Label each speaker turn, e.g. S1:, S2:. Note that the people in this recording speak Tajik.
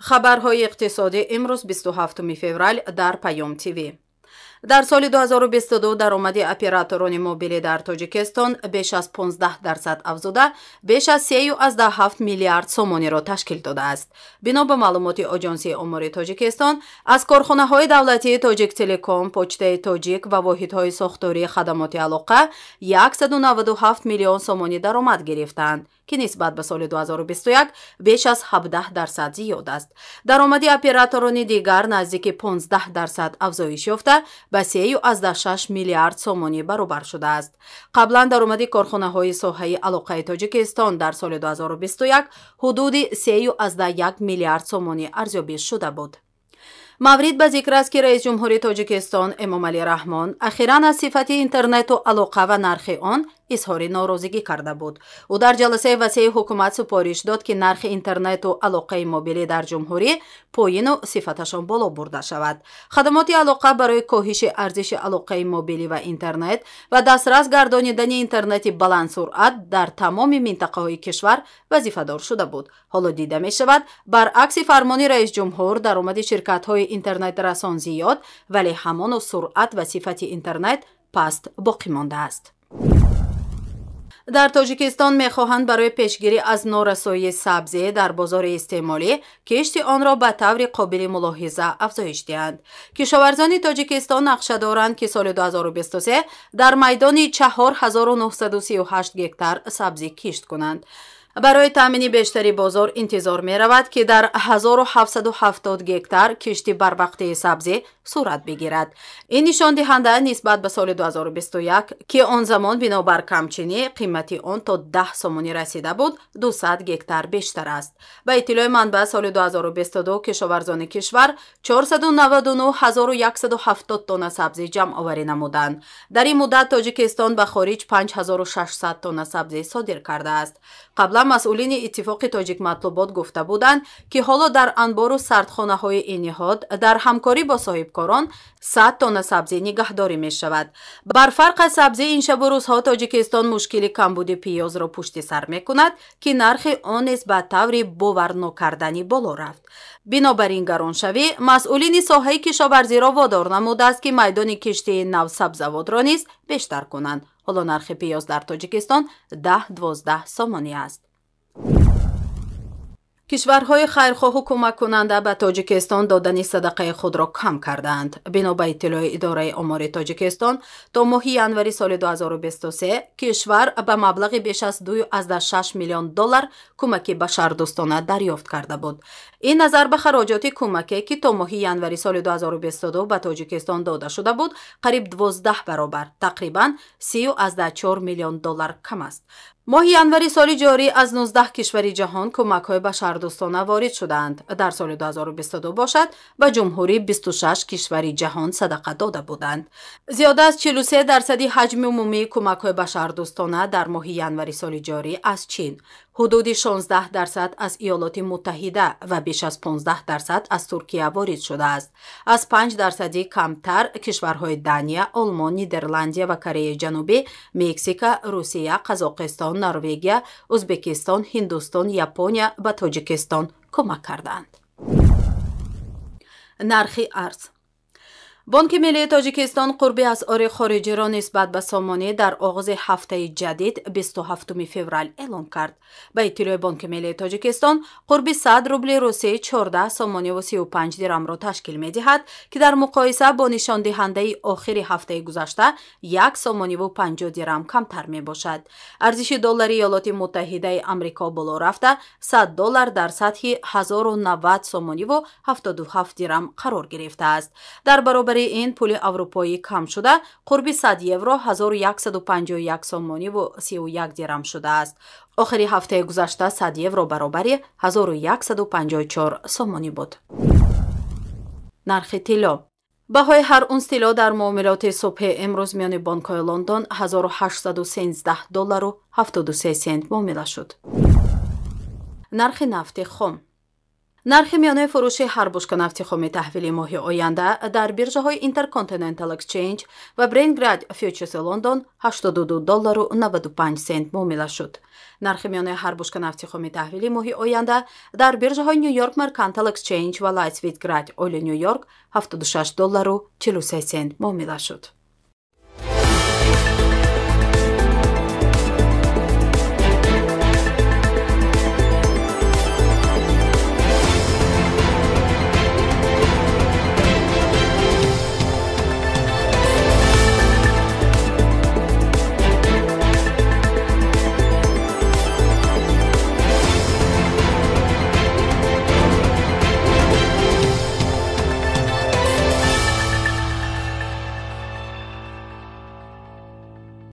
S1: Хабарҳои иқтисодӣ имрӯз 27 феврал дар Паём ТВ. Дар соли 2022 даромади операторони мобилӣ дар Тоҷикистон беш аз 15% афзуда, беш аз 3,7 миллиард сомониро ташкил додааст. Бино ба маълумоти Оҷонсии омори Тоҷикистон, аз корхонаҳои давлатии Тоҷиктелеком, Почтаи Тоҷик ва воҳидҳои сохтории хадамоти алоқа 197 миллион сомонӣ даромад гирифтаанд, ки нисбат ба соли 2021 беш аз 17% зиёд аст. Даромади операторони дигар наздики 15% афзоиш ёфта, ба 3,6 миллиард сомонӣ баробар шудааст. Қаблан даромади корхонаҳои соҳаи алоқаи Тоҷикистон дар соли 2021 ҳудуди 3,1 миллиард сомонӣ арзёбӣ шуда буд. Маврид ба зикр аст, ки раис ҷумҳури Тоҷикистон Эмомалӣ Раҳмон ахиран аз сифати интернету алоқа ва нархи он изҳори норозигӣ карда буд. Ӯ дар ҷаласаи васеи ҳукумат супориш дод, ки нархи интернету алоқаи мобилӣ дар ҷумҳурӣ поину сифаташон боло бурда шавад. Хадамоти алоқа барои коҳиши арзиши алоқаи мобилӣ ва интернет ва дастрас гардонидани интернети баландсуръат дар тамоми минтақаҳои кишвар вазифадор шуда буд. Ҳоло дида мешавад, баръакси фармони раисҷумҳур, даромади ширкатҳои интернетрасон зиёд, вале ҳамоно суръат ва сифати интернет паст боқӣ мондааст. Дар Тоҷикистон мехоҳанд барои пешгирӣ аз норасоии сабзӣ дар бозори истеъмолӣ кишти онро ба таври қобили мулоҳиза афзоиш диҳанд. Кишоварзони Тоҷикистон нақша доранд, ки соли 2023 дар майдони 4938 гектар сабзӣ кишт кунанд. Барои таъмини бештари бозор интизор меравад, ки дар 1770 гектар кишти барвақтии сабзӣ сурат бигирад. Ин нишондиҳанда нисбат ба соли 2021, ки он замон бинобар камчинӣ қимати он то 10 сомонӣ расида буд, 200 гектар бештар аст. Ба иттилои манбаъ, соли 2022 кишоварзони кишвар 499 170 тонна сабзӣ ҷамъоварӣ намуданд. Дар ин муддат Тоҷикистон ба хориҷ 5600 тонна сабзӣ содир кардааст. Қаблан масъулини Иттифоқи тоҷикматлубот гуфта буданд, ки ҳоло дар анбору сардхонаҳои ин ниҳод дар ҳамкорӣ бо соҳибкорон 100 тонна сабзӣ нигаҳдорӣ мешавад. Барфарқ аз сабзӣ, ин шабу рӯзҳо Тоҷикистон мушкили камбуди пиёзро пушти сар мекунад, ки нархи он низ ба таври боварнокарданӣ боло рафт. Бинобар ин гароншавӣ масъулини соҳаи кишоварзиро водор намудааст, ки майдони киштии навсабзавотро низ бештар кунанд. Ҳоло нархи пиёз дар Тоҷикистон 10-12 сомонӣ аст. Кишварҳои хайрхоҳу кӯмаккунанда ба Тоҷикистон додани садақаи худро кам кардаанд. Бино ба иттилои Идораи омори Тоҷикистон, то моҳи январи соли 2023 кишвар ба маблағи беш аз 2,6 миллион доллар кӯмаки башардӯстона дарёфт карда буд. Ин назар ба хароҷоти кӯмаке, ки то моҳи январи соли 2022 ба Тоҷикистон дода шуда буд, қариб 12 баробар, тақрибан 30,4 миллион доллар кам аст. Моҳи январи соли ҷорӣ аз 19 кишвари ҷаҳон кӯмакҳои башардӯстона ворид шудаанд. Дар соли 2022 бошад, ба ҷумҳурӣ 26 кишвари ҷаҳон садақа дода буданд. Зиёда аз 43 дарсади ҳаҷми умумии кӯмакҳои башардӯстона дар моҳи январи соли ҷорӣ аз Чин, ҳудуди 16% аз Иёлоти Муттаҳида ва беш аз 15% аз Туркия ворид шудааст. Аз 5 дарсадӣ камтар кишварҳои Дания, Олмон, Нидерландия ва Кореяи Ҷанубӣ, Мексика, Русия, Қазоқистон, Норвегия, Ӯзбекистон, Ҳиндустон, Япония ба Тоҷикистон кӯмак карданд. Нархи арз. Бонки миллии Тоҷикистон қурби асъори хориҷиро нисбат ба сомонӣ дар оғози ҳафтаи ҷадид 27 феврал эълон кард. Ба иттилои Бонки миллии Тоҷикистон, қурби 100 рубли русӣ 14 сомониву 35 дирамро ташкил медиҳад, ки дар муқоиса бо нишондиҳандаи охири ҳафтаи гузашта 1 сомониву 50 дирам камтар мебошад. Арзиши доллари Иёлоти Муттаҳидаи Амрико боло рафта, 100 доллар дар сатҳи 1090 сомониву 77 дирам қарор гирифтааст. Дар баробари ин, пули аврупоӣ кам шуда, қурби 100 евро 1151 сомониву 31 дирам шудааст. Охири ҳафтаи гузашта 100 евро баробари 1154 сомонӣ буд. Нархи тилло. Баҳои ҳар унс тилло дар муомилоти субҳи имрӯз миёни бонкҳои Лондон 1813 доллару 73 сент муомила шуд. Нархи нафти хом. Нархи миёнаи фурӯши ҳар бушка нафти хоми таҳвили моҳи оянда дар биржаҳои Intercontinental Exchange ва Brent Grade Futures Лондон 82 доллару 95 сент муомила шуд. Нархи миёнаи ҳар бушка нафти хоми таҳвили моҳи оянда дар биржаҳои New York Mercantile Exchange ва Light Sweet Grade Oil Нью Йорк 76 доллару 43 сент муомила шуд.